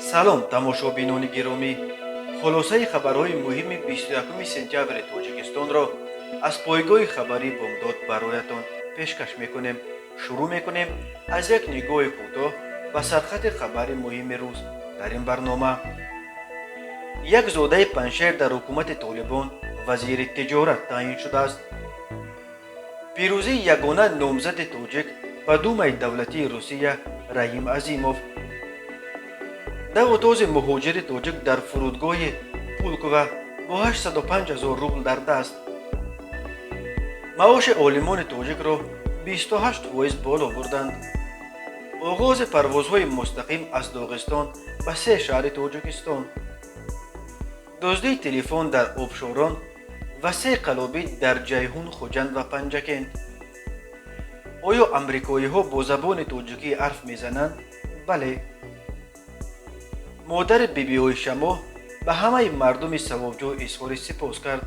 Салом, тамошобинони гиромӣ! Хулосаи хабарҳои муҳими 21 сентябри Тоҷикистонро аз пойгоҳи хабарии «Бомдод» бароятон пешкаш мекунем. Шурӯъ мекунем аз як нигоҳи кӯтоҳ ба сархати хабари муҳими рӯз. Дар ин барнома: як зодаи Панҷшер дар ҳукумати Толибон вазири тиҷорат таъин шудааст, пирӯзии ягона номзади тоҷик ба Думаи давлатии Русия Раҳим Азимов, давутози муҳоҷири тоҷик дар фурудгоҳи Пулкова бо 805 ҳазор рубл дар даст, маоши олимони тоҷикро 28% боло бурданд, оғози парвозҳои мустақим аз Доғистон ба се шаҳри Тоҷикистон, дуздии телефон дар Обшорон ва се қаллобӣ дар Ҷайҳун, Хуҷанд ва Панҷакент. Оё амрикоиҳо бо забони тоҷикӣ ҳарф мезананд? Бале. Модари Бибиоишамо ба ҳамаи мардуми савобҷӯ изҳори сипос кард.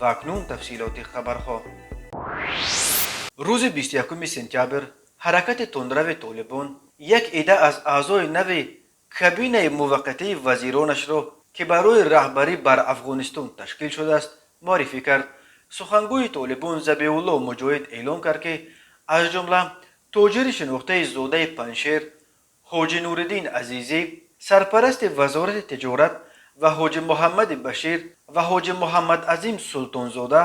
Ва акнун тафсилоти хабарҳо. Рӯзи 21 сентябр ҳаракати тундрави Толибон як идда аз аъзои нави кабинаи муваққатии вазиронашро, ки барои раҳбарӣ бар Афғонистон ташкил шудааст, муаррифӣ кард. Сухангӯи Толибон Забиулло Муҷоҳид эълон кард, ки аз ҷумла тоҷири шинохтаи зодаи Панҷшер Ҳоҷи Нуриддин Азизӣ сарпарасти вазорати тиҷорат ва Ҳоҷи Муҳаммади Башир ва Ҳоҷи Муҳаммад Азим Султонзода,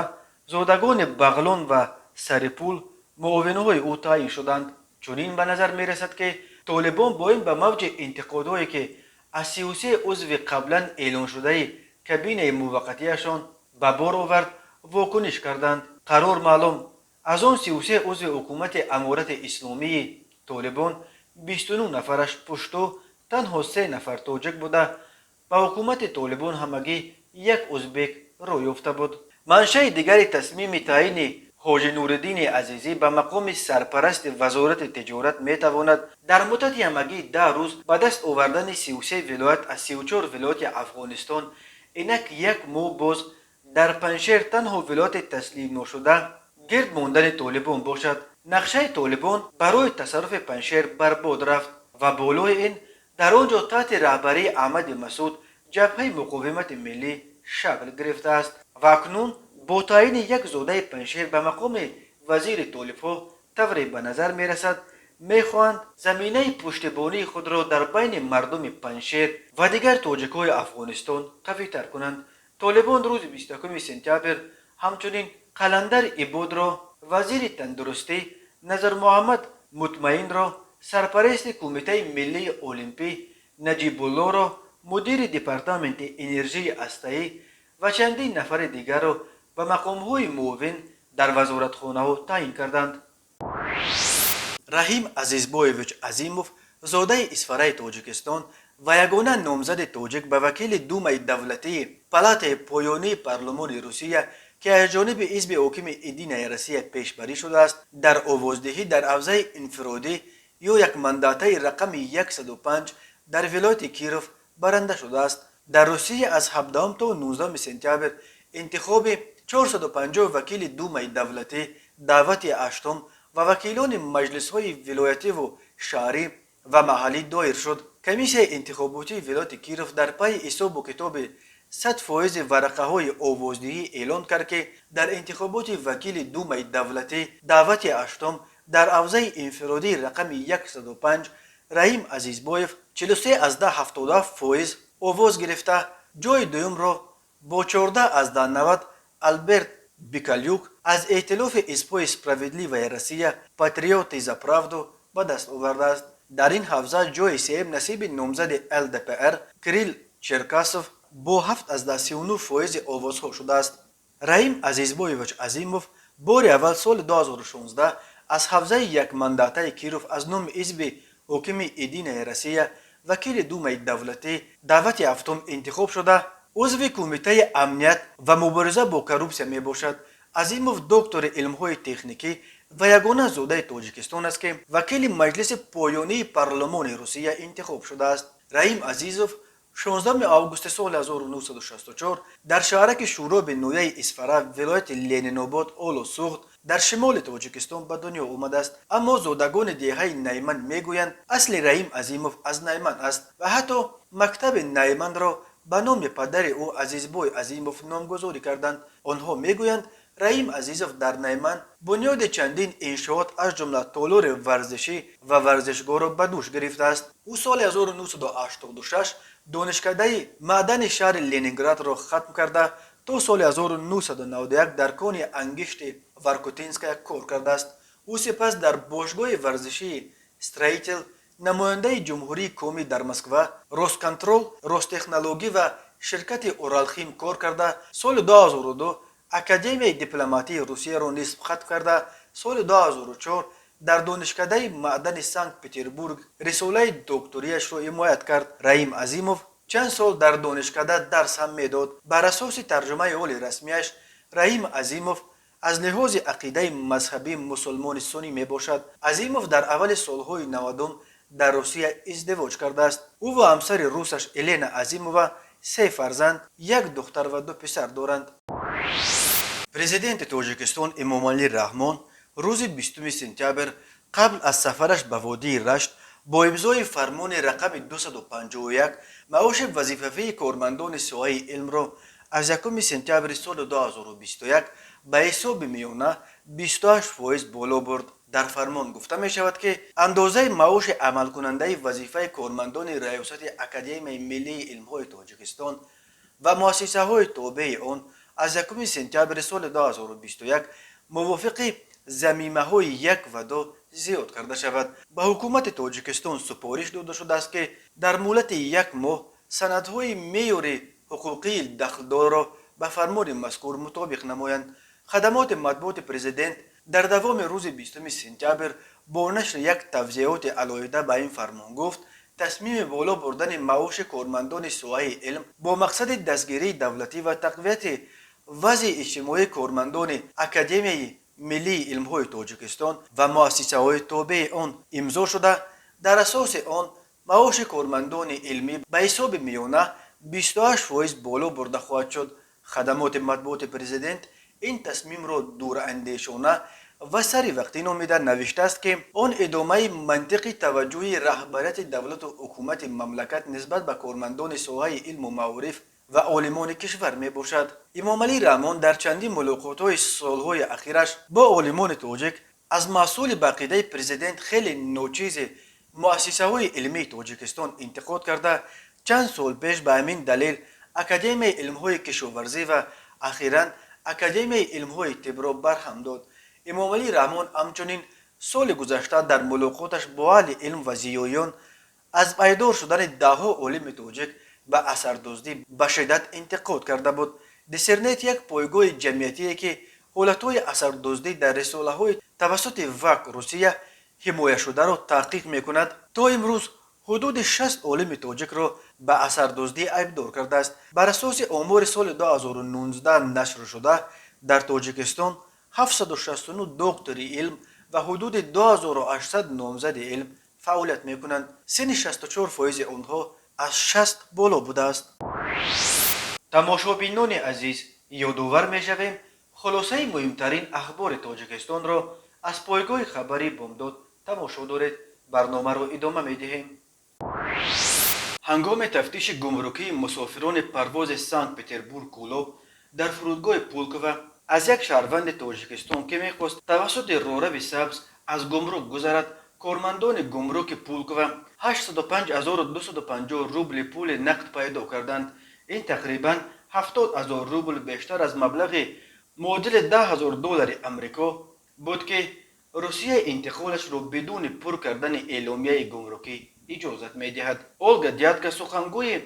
зодагони Бағлон ва Сарипул, муовинҳои ӯ таъин шуданд. Чунин ба назар мерасад, ки Толибон бо ин ба мавҷи интиқодҳое, ки аз 33 узви қаблан эълоншудаи кабинаи муваққатиашон ба бор овард, вокуниш карданд. Қарор маълум, аз он 33 узви ҳукумати Аморати Исломии Толибон 29 нафараш пушту, танҳо се нафар тоҷик буда, ба ҳукумати Толибон ҳамагӣ як узбек рӯй ёфта буд. Маншаи дигари тасмими таъини Ҳоҷи Нуриддини Азизӣ ба мақоми сарпарасти вазорати тиҷорат метавонад дар муддати ҳамагӣ 10 рӯз ба даст овардани 33 вилоят аз 34 вилояти Афғонистон, инак як моҳ боз дар Панҷшер танҳо вилояти таслимношуда гирд мондани Толибон бошад. Нақшаи Толибон барои тасарруфи Панҷшер барбод рафт ва болои ин дар он ҷо таҳти раҳбарии Аҳмади Масуд Ҷабҳаи муқовимати миллӣ шакл гирифтааст. Ва акнун бо таъини як зодаи Панҷшер ба мақоми вазири толибҳо, тавре ба назар мерасад, мехоҳанд заминаи пуштибонии худро дар байни мардуми Панҷшер ва дигар тоҷикҳои Афғонистон қавитар кунанд. Толибон рӯзи 21 сентябр ҳамчунин Қаландар Ибодро вазири тандурустӣ, Назармуҳаммад Мутмаинро сарпарасти Кумитаи миллии олимпӣ, Наҷибуллоро мудири департаменти энержии ҳастаӣ ва чандин нафари дигарро ба мақомҳои муовин дар вазоратхонаҳо таъин карданд. Раҳим Азизбоевич Азимов, зодаи Исфараи Тоҷикистон ва ягона номзади тоҷик ба вакили Думаи давлатии палатаи поёнии парлумони Русия, ки аз ҷониби ҳизби ҳокими «Единая Россия» пешбарӣ шудааст, дар овоздиҳӣ дар ҳавзаи инфиродӣ ё якмандатаи рақами 105 дар вилояти Киров баранда шудааст. Дар Русия аз 17 то 19 сентябр интихоби 450 вакили Думаи давлатӣ даъвати ҳаштум ва вакилони маҷлисҳои вилоятиву шаҳрӣ ва маҳаллӣ доир шуд. Комиссияи интихоботии вилояти Киров дар пайи ҳисобу китоби 100 фоизи варақаҳои овоздиҳӣ эълон кард, ки дар интихоботи вакили Думаи давлатӣ даъвати ҳаштум дар ҳавзаи инфиродии рақами 105 Раҳим Азизбоев 43,77% овоз гирифта, ҷои дуюмро бо 14,90 Альберт Бикалюк аз эътилофи ҳизбҳои «Справедливая Россия», «Патриоты за правду» ба даст овардааст. Дар ин ҳавза ҷои сеюм насиби номзади ЛДПР Кирилл Черкасов бо 7,39 фоизи овозҳо шудааст. Раҳим Азизбоевич Азимов бори аввал соли 2016 аз ҳавзаи якмандатаи Киров аз номи ҳизби ҳокими «Единая Россия» вакили Думаи давлатӣ даъвати ҳафтум интихоб шуда, узви Кумитаи амният ва мубориза бо коррупсия мебошад. Азимов доктори илмҳои техникӣ ва ягона зодаи Тоҷикистон аст, ки вакили маҷлиси поёнии парлумони Русия интихоб шудааст. Раҳим Азизов 16 августи соли 1964 дар шаҳраки Шӯроби ноҳияи Исфара, вилояти Ленинобод, олу Суғд. Дар шимоли Тоҷикистон ба дунё омадааст, аммо зодагони деҳаи Найман мегӯянд, асли Раим Азимов аз Найман аст ва ҳатто мактаби Найманро ба номи падари ӯ Азизбой Азимов номгузорӣ карданд. Онҳо мегӯянд, Раим Азизов дар Найман бунёди чандин иншоот, аз ҷумла толори варзишӣ ва варзишгоҳро ба дӯш гирифтааст. Ӯ соли 1986 донишкадаи маъдани шаҳри Ленинградро хатм карда, то соли 1991 дар кони ангишти Воркутинская кор кардааст. Ӯ сипас дар бошгоҳи варзишии «Строитель», намояндаи Ҷумҳурии Коми дар Москва, Росконтрол, Ростехнологӣ ва ширкати Уралхим кор карда, соли 2002 Академияи дипломатии Русияро низ хатм карда, соли 2004 дар донишкадаи маъдани Санкт Петербург рисолаи докторияшро ҳимоят кард. Раим Азимов чанд сол дар донишкада дарс ҳам медод. Бар асоси тарҷумаи ҳоли расмияш, Раим Азимов аз лиҳози ақидаи мазҳабӣ мусулмони суннӣ мебошад. Азимов дар аввали солҳои 90-ум дар Русия издивоҷ кардааст. Ӯ ва ҳамсари русаш Елена Азимова се фарзанд, як духтар ва ду писар доранд. Президенти Тоҷикистон Эмомалӣ Раҳмон рӯзи 20 сентябр қабл аз сафараш ба водии Рашт бо имзои фармони рақами 251 маоши вазифавии кормандони соҳаи илмро аз 1 сентябри соли 2021 ба ҳисоби миёна 28% боло бурд. Дар фармон гуфта мешавад, ки андозаи маоши амалкунандаи вазифаи кормандони Раёсати Академияи миллии илмҳои Тоҷикистон ва муассисаҳои тобеи он аз 1 сентябри соли 2021 мувофиқи замимаҳои 1 ва 2 зиёд карда шавад. Ба ҳукумати Тоҷикистон супориш дода шудааст, ки дар муҳлати як моҳ санадҳои меъёри ҳуқуқии дахлдорро ба фармони мазкур мутобиқ намоянд. Хадамоти матбуоти президент дар давоми рӯзи 20 сентябр бо нашри як тавзеҳоти алоҳида ба ин фармон гуфт, тасмими боло бурдани маоши кормандони соҳаи илм бо мақсади дастгирии давлатӣ ва тақвияти вазъи иҷтимоии кормандони Академияи миллии илмҳои Тоҷикистон ва муассисаҳои тобеи он имзо шуда, дар асоси он маоши кормандони илмӣ ба ҳисоби миёна 28% боло бурда хоҳад шуд. Хадамоти матбуоти президент ин тасмимро дурандешона ва сари вақтӣ номида, навиштааст, ки он идомаи мантиқи таваҷҷӯҳи раҳбарияти давлату ҳукумати мамлакат нисбат ба кормандони соҳаи илму маориф ва олимони кишвар мебошад. Эмомалӣ Раҳмон дар чандин мулоқотҳои солҳои ахираш бо олимони тоҷик аз маҳсули, ба ақидаи президент, хеле ночизи муассисаҳои илмии Тоҷикистон интиқод карда, чанд сол пеш ба ҳамин далел Академияи илмҳои кишоварзӣ ва ахиран Академияи илмҳои тибро барҳам дод. Эмомалӣ Раҳмон ҳамчунин соли гузашта дар мулоқоташ бо аҳли илм ва зиёиён аз айбдор шудани даҳҳо олими тоҷик ба асардуздӣ ба шиддат интиқод карда буд. Диссернет як пойгоҳи ҷамъиятие, ки ҳолатҳои асардуздӣ дар рисолаҳои тавассути ВАК Русия ҳимояшударо таҳқиқ мекунад, то имрӯз ҳудуди 60 олими тоҷикро ба асардуздӣ айбдор кардааст. Бар асоси омори соли 2019 нашршуда, дар Тоҷикистон 769 доктори илм ва ҳудуди 2800 номзади илм фаъолият мекунанд. Синни 64 фоизи онҳо аз 60 боло будааст. Тамошобинони азиз, ёдовар мешавем, хулосаи муҳимтарин ахбори Тоҷикистонро аз пойгоҳи хабарии Бомдод тамошо доред. Барномаро идома медиҳем. Ҳангоми тафтиши гумрукии мусофирони парвози Санкт Петербург Кӯлоб дар фурудгоҳи Пулкова аз як шаҳрванди Тоҷикистон, ки мехост тавассути роҳрави сабз аз гумрук гузарад, кормандони гумруки Пулкова 805 250 рубли пули нақд пайдо карданд. Ин тақрибан 70 ҳазор рубл бештар аз маблағи муодили 10 ҳазор доллари Амрико буд, ки Русия интиқолашро бидуни пур кардани эъломияи гумрукӣ иҷозат медиҳад. Олга Дядка, сухангӯи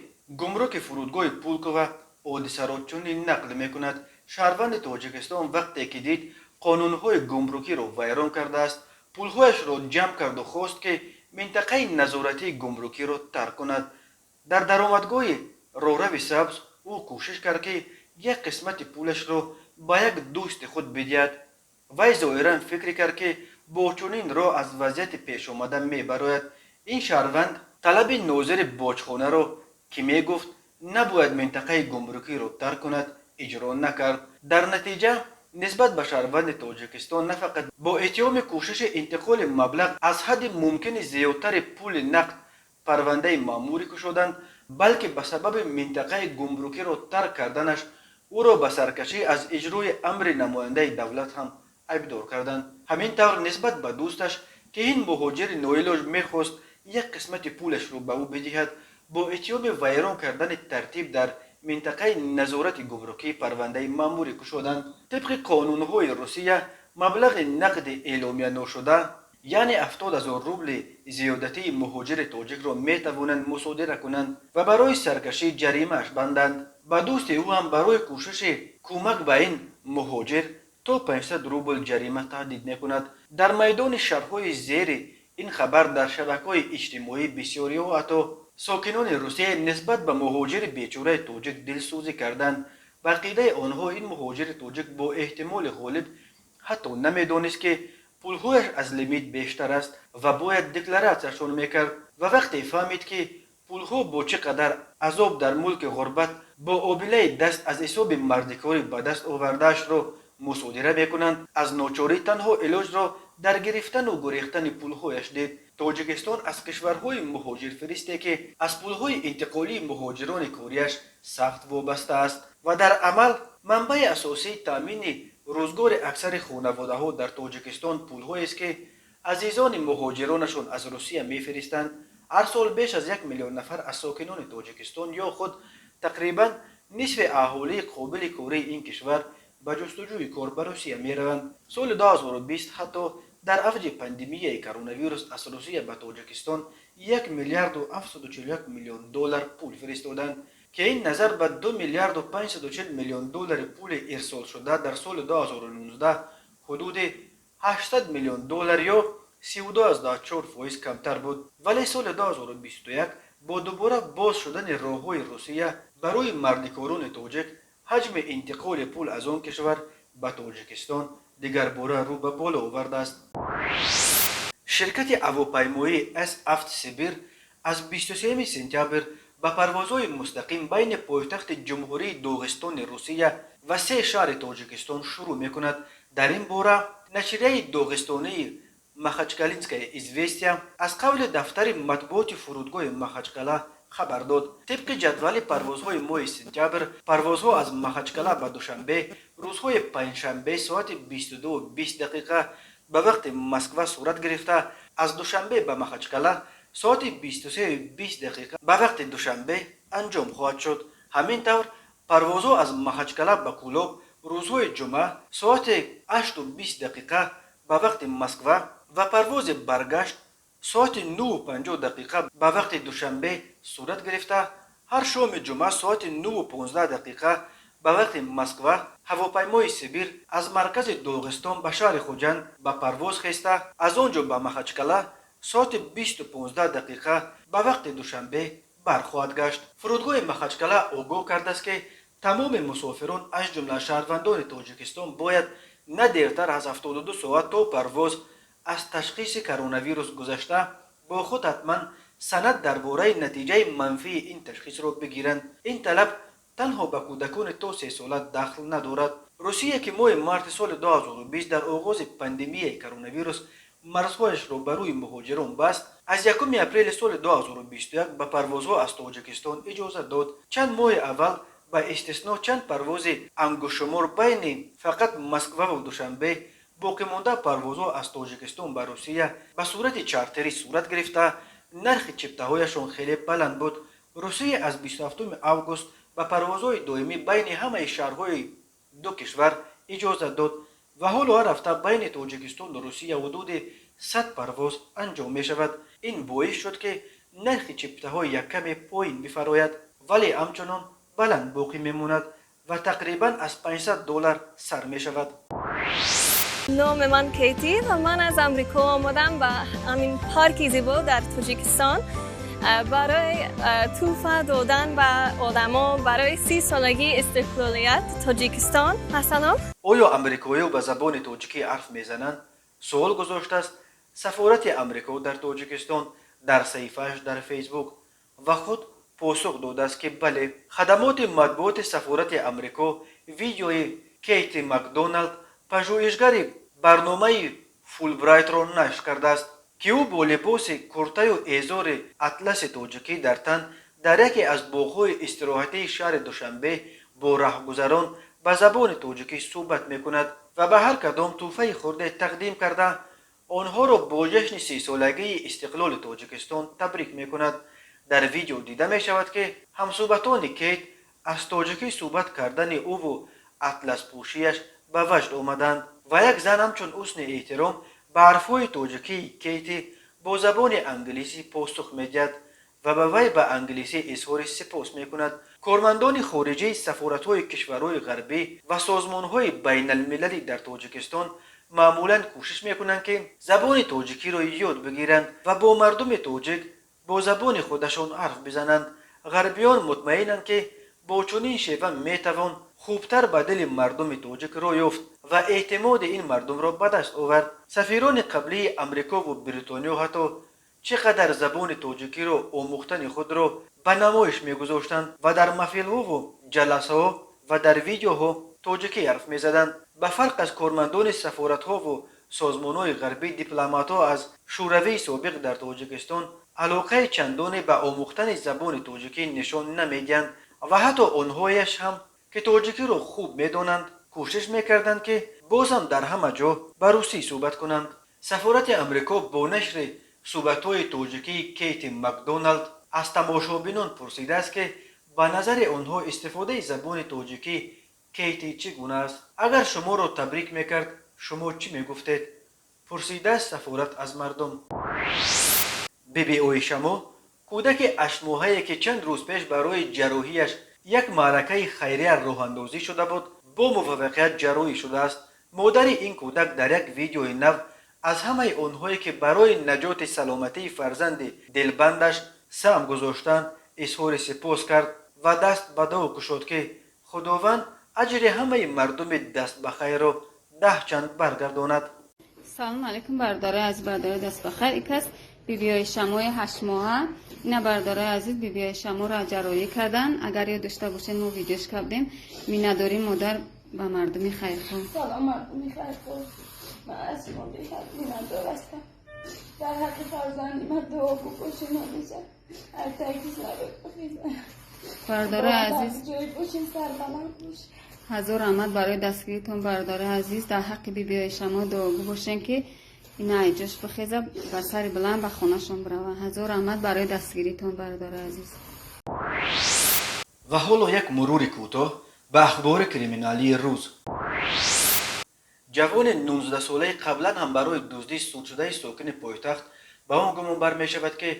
гумруки фурудгоҳи Пулкова, ҳодисаро чунин нақл мекунад: шаҳрванди Тоҷикистон вақте ки дид, қонунҳои гумрукиро вайрон кардааст, пулҳояшро ҷамъ карду хост, ки минтақаи назоратии гумрукиро тарк кунад. Дар даромадгоҳи роҳрави сабз ӯ кӯшиш кард, ки як қисмати пулашро ба як дӯсти худ бидиҳад. Вай зоҳиран фикр кард, ки бо чунин роҳ аз вазъияти пешомада мебарояд. Ин шаҳрванд талаби нозири боҷхонаро, ки мегуфт, набояд минтақаи гумрукиро тарк кунад, иҷро накард. Дар натиҷа Нисбат ба шаҳрванди Тоҷикистон на фақат бо иттиҳоми кӯшиши интиқоли маблағ аз ҳадди мумкини зиёдтари пули нақд парвандаи маъмурӣ кушоданд, балки ба сабаби минтақаи гумрукиро тарк карданаш ӯро ба саркашӣ аз иҷрои амри намояндаи давлат ҳам айбдор карданд. Ҳамин тавр, нисбат ба дӯсташ, ки ин муҳоҷири ноилоҷ мехост як қисмати пулашро ба ӯ бидиҳад, бо иттиҳоми вайрон кардани тартиб дар минтақаи назорати гумрукӣ парвандаи маъмурӣ кушоданд. Тибқи қонунҳои Русия, маблағи нақди эъломияношуда, яъне 70 000 рубли зиёдатии муҳоҷири тоҷикро метавонанд мусодира кунанд ва барои саркашӣ ҷаримааш банданд. Ба дӯсти ӯ ҳам барои кӯшиши кӯмак ба ин муҳоҷир то 500 рубл ҷарима таҳдид мекунад. Дар майдони шарҳҳои зери ин хабар дар шабакаҳои иҷтимоӣ бисёриҳо, ҳатто сокинони Русия, нисбат ба муҳоҷири бечораи тоҷик дилсӯзӣ карданд. Ба ақидаи онҳо, ин муҳоҷири тоҷик бо эҳтимоли ғолиб ҳатто намедонист, ки пулҳояш аз лимит бештар аст ва бояд декларатсияшон мекард, ва вақте фаҳмид, ки пулҳо бо чӣ қадар азоб дар мулки ғурбат бо обилаи даст аз ҳисоби мардикорӣ ба даст овардаашро мусодира мекунанд, аз ночорӣ танҳо илоҷро дар гирифтану гурехтани пулҳояш дид. Тоҷикистон аз кишварҳои муҳоҷирфиристе, ки аз пулҳои интиқолии муҳоҷирони кориаш сахт вобаста аст ва дар амал манбаи асосии таъмини рӯзгори аксари хонаводаҳо дар Тоҷикистон пулҳоест, ки азизони муҳоҷиронашон аз Русия мефиристанд. Ҳар сол беш аз 1 миллион нафар аз сокинони Тоҷикистон ё худ тақрибан нисфи аҳолии қобили кории ин кишвар ба ҷустуҷӯи кор ба Русия мераванд. Соли 2020 ҳатто дар авҷи пандемияи коронавирус аз Русия ба Тоҷикистон 1 миллиарду 741 миллион доллар пул фиристоданд, ки ин назар ба 2 миллиарду 540 миллион доллари пули ирсолшуда дар соли 2019 ҳудуди 800 миллион доллар ё 32,4% камтар буд. Вале соли 2021 бо дубора боз шудани роҳҳои Русия барои мардикорони тоҷик, ҳаҷми интиқоли пул аз он кишвар ба Тоҷикистон дигарбора рӯ ба боло овардааст. Ширкати ҳавопаймоии С Афт Сибир аз 23 сентябр ба парвозҳои мустақим байни пойтахти Ҷумҳурии Доғистони Русия ва се шаҳри Тоҷикистон шурӯъ мекунад. Дар ин бора нашрияи доғистонии «Махачкалинское известия» аз қавли дафтари матбуоти фурудгоҳи Махачкала хабар дод. Тибқи ҷадвали парвозҳои моҳи сентябр, парвозҳо аз Махачкала ба Душанбе рӯзҳои панҷшанбе соати 22:20 дақиқа ба вақти Москва сурат гирифта, аз Душанбе ба Махачкала соати 23:20 дақиқа ба вақти Душанбе анҷом хоҳад шуд. Ҳамин тавр, парвозҳо аз Махачкала ба Кӯлоб рӯзҳои ҷумъа соати 8:20 дақиқа ба вақти Москва ва парвози баргашт соати 9:50 дақиқа ба вақти Душанбе сурат гирифта, ҳар шоми ҷумъа соати 9:15 дақиқа ба вақти Москва ҳавопаймои Сибир аз маркази Доғистон ба шаҳри Хуҷанд ба парвоз хеста, аз он ҷо ба Махачкала соати 20:15 дақиқа ба вақти Душанбе бархоҳад гашт. Фурудгоҳи Махачкала огоҳ кардааст, ки тамоми мусофирон, аз ҷумла шаҳрвандони Тоҷикистон, бояд на дертар аз 72 соат то парвоз аз ташхиси коронавирус гузашта, бо худ ҳатман санад дар бораи натиҷаи манфии ин ташхисро бигиранд. Ин талаб танҳо ба кӯдакони то 3 сола дахл надорад. Русия, ки моҳи марти соли 2020 дар оғози пандемияи коронавирус марзҳояшро ба рӯи муҳоҷирон баст, аз 1 апрели соли 2021 ба парвозҳо аз Тоҷикистон иҷозат дод. Чанд моҳи аввал, ба истисно чанд парвози ангуштшумор байни фақат Москваву Душанбе, боқимонда парвозҳо аз Тоҷикистон ба Русия ба сурати чартерӣ сурат гирифта, нархи чиптаҳояшон хеле баланд буд. Русия аз 27 август ба парвозҳои доимӣ байни ҳамаи шаҳрҳои ду кишвар иҷозат дод ва ҳоло ҳар ҳафта байни Тоҷикистону Русия ҳудуди 100 парвоз анҷом мешавад. Ин боис шуд, ки нархи чиптаҳо яккаме поин бифарояд, вале ҳамчунон баланд боқӣ мемонад ва тақрибан аз 500 доллар сар мешавад. Номи ман Кейти ва ман аз Амрико омадам ба ҳамин парки зебо дар Тоҷикистон барои тӯҳфа додан ба одамо барои 30 солагии истиқлолият Тоҷикистон ҳасанам. Оё амрикоиҳо ба забони тоҷикӣ ҳарф мезананд? Суол гузоштааст сафорати Амрико дар Тоҷикистон дар саҳифааш дар Фейсбук ва худ посух додааст, ки бале. Хадамоти матбуоти сафорати Амрико видеои Кейти Макдоналд Пажӯҳишгари барномаи Фулбрайтро нашр кардааст, ки ӯ бо либоси куртаю эзори атласи тоҷикӣ дар тан дар яке аз боғҳои истироҳатии шаҳри Душанбе бо раҳгузарон ба забони тоҷикӣ суҳбат мекунад ва ба ҳар кадом тӯҳфаи хурде тақдим карда, онҳоро бо ҷашни 30-солагии истиқлоли Тоҷикистон табрик мекунад. Дар видео дида мешавад, ки ҳамсӯҳбатони Кейт аз тоҷикӣ суҳбат кардани ӯву атласпӯшиаш ба ваҷд омаданд ва як зан ҳамчун ҳусни эҳтиром ба ҳарфҳои тоҷикии Кейти бо забони англисӣ посух медиҳад ва ба вай ба англисӣ изҳори сипос мекунад. Кормандони хориҷии сафоратҳои кишварҳои ғарбӣ ва созмонҳои байналмилалӣ дар Тоҷикистон маъмулан кӯшиш мекунанд, ки забони тоҷикиро ёд бигиранд ва бо мардуми тоҷик бо забони худашон ҳарф бизананд. Ғарбиён мутмаинанд, ки бо чунин шева метавон хубтар ба дили мардуми тоҷик роҳ ёфт ва эътимоди ин мардумро ба даст овард. Сафирони қаблии Амрикову Бритониё ҳатто чӣ қадар забони тоҷикиро омӯхтани худро ба намоиш мегузоштанд ва дар маҳфилҳову ҷаласаҳо ва дар видеоҳо тоҷикӣ ҳарф мезаданд. Ба фарқ аз кормандони сафоратҳову созмонҳои ғарбӣ, дипломатҳо аз Шӯравии собиқ дар Тоҷикистон алоқаи чандоне ба омӯхтани забони тоҷикӣ нишон намедиҳанд ва ҳатто онҳояш ҳам, ки тоҷикиро хуб медонанд, кӯшиш мекарданд, ки боз ҳам дар ҳама ҷо ба русӣ суҳбат кунанд. Сафорати Амрико бо нашри суҳбатҳои тоҷикии Кейти Макдоналд аз тамошобинон пурсидааст, ки ба назари онҳо истифодаи забони тоҷикӣ Кейти чӣ гуна аст. «Агар шуморо табрик мекард, шумо чӣ мегуфтед?» — пурсидааст сафорат аз мардум. Биби Оишамо, кӯдаки 8-моҳае, ки чанд рӯз пеш барои ҷарроҳияш як маъракаи хайрия роҳандозӣ шуда буд, бо муваффақият ҷарроҳӣ шудааст. Модари ин кӯдак дар як видеои нав аз ҳамаи онҳое, ки барои наҷоти саломатии фарзанди дилбандаш саҳм гузоштанд, изҳори сипос кард ва даст ба дуо кушод, ки Худованд аҷри ҳамаи мардуми дастбахайрро 10 чанд баргардонад. Салом алейкум, бародарои азиз, бародарои дастбахайр. Икас бибиёи шамои 8-моҳа. Ина, бародарои азиз, бибиёи шаморо ҷарроҳӣ кардан. Агар ёд дошта бошед, мо видеош кардем. Миннатдорӣ модар ба мардуми хайрхоҳ. Салом, мардуми хайрхоҳ. Ман аз шумо беҳад миннатдор ҳастам. Дар ҳаққи фарзанди ман дуогӯ бошед, ҳамеша Бародарои азиз, ҷой бошин, сарбаланд бош. Ҳазор раҳмат барои дастгиритон, бародарои азиз. Дар ҳаққи бибиёи шамо дуогӯ бошен, ки ина айҷош бихеза, ба сари баланд ба хонашон бирава. Ҳазор раҳмат барои дастгиритон, бародарои азиз. Ва ҳоло як мурури кӯтоҳ ба ахбори криминалии рӯз. Ҷавони 19-солаи қаблан ҳам барои дуздӣ судшудаи сокини пойтахт ба он гумон бармешавад, ки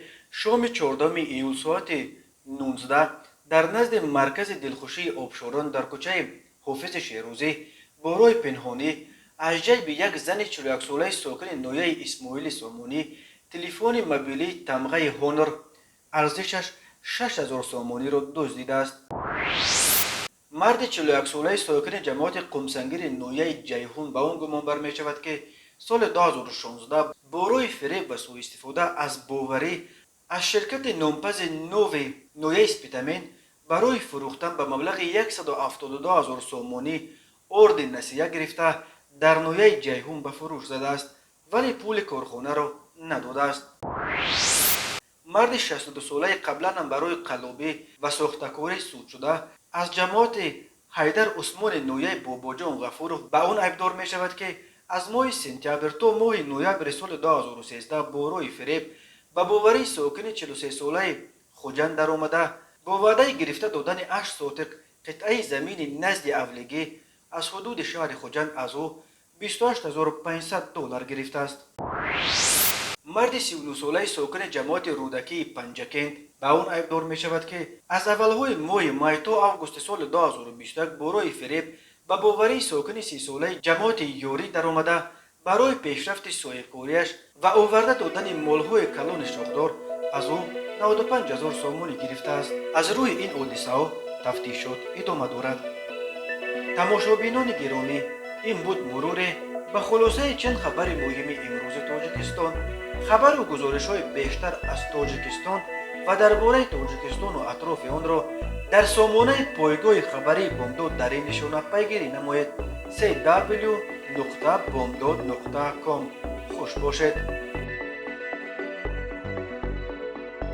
шоми 4 июл соати 19 дар назди маркази дилхушии обшорон дар кӯчаи Ҳофизи Шерӯзӣ бо роҳи пинҳонӣ аз ҷайби як зани 41-солаи сокини ноҳияи Исмоили Сомонӣ телефони мобилии тамғаи Ҳонор арзишаш 6000 сомониро дуздидааст. Марди 41-солаи сокини ҷамоати Қумсангири ноҳияи Ҷайҳун ба он гумон бармешавад, ки соли 2016 бо роҳи фиреб ва сӯистифода аз боварӣ аз ширкати нонпази Нови ноҳияи Спитамен барои фурӯхтан ба маблағи 172 000 сомонӣ орди насия гирифта, дар ноҳияи Ҷайҳун ба фурӯш задааст, вале пули корхонаро надодааст. Марди 62-солаи қаблан ҳам барои қаллобӣ ва сохтакорӣ судшуда аз ҷамоати Ҳайдар Усмони ноҳияи Бобоҷон Ғафуров ба он айбдор мешавад, ки аз моҳи сентябр то моҳи ноябри соли 2013 бо роҳи фиреб ба боварии сокини 43-солаи Хуҷанд даромада, бо ваъдаи гирифта додани 8 сотиқ қитъаи замини назди авлигӣ аз ҳудуди шаҳри Хуҷанд аз ӯ 28 500 доллар гирифтааст. Марди 39-солаи сокини ҷамоати Рӯдакии Панҷакент ба он айбдор мешавад, ки аз аввалҳои моҳи май то августи соли 2021 бо роҳи фиреб ба боварии сокини 30-солаи ҷамоати Ёрӣ даромада, барои пешрафти соҳибкориаш ва оварда додани молҳои калони шохдор аз ӯ 95 000 сомонӣ гирифтааст. Аз рӯи ин ҳодисаҳо тафтишот идома дорад. Тамошобинони гиромӣ, ин буд муруре ба хулосаи чанд хабари муҳими имрӯзи Тоҷикистон. Хабару гузоришҳои бештар аз Тоҷикистон ва дар бораи Тоҷикистону атрофи онро дар сомонаи пойгоҳи хабарии Бомдод дар ин нишона пайгирӣ намоед: cw. нуқта bomdod нуқта ком. Хуш бошед.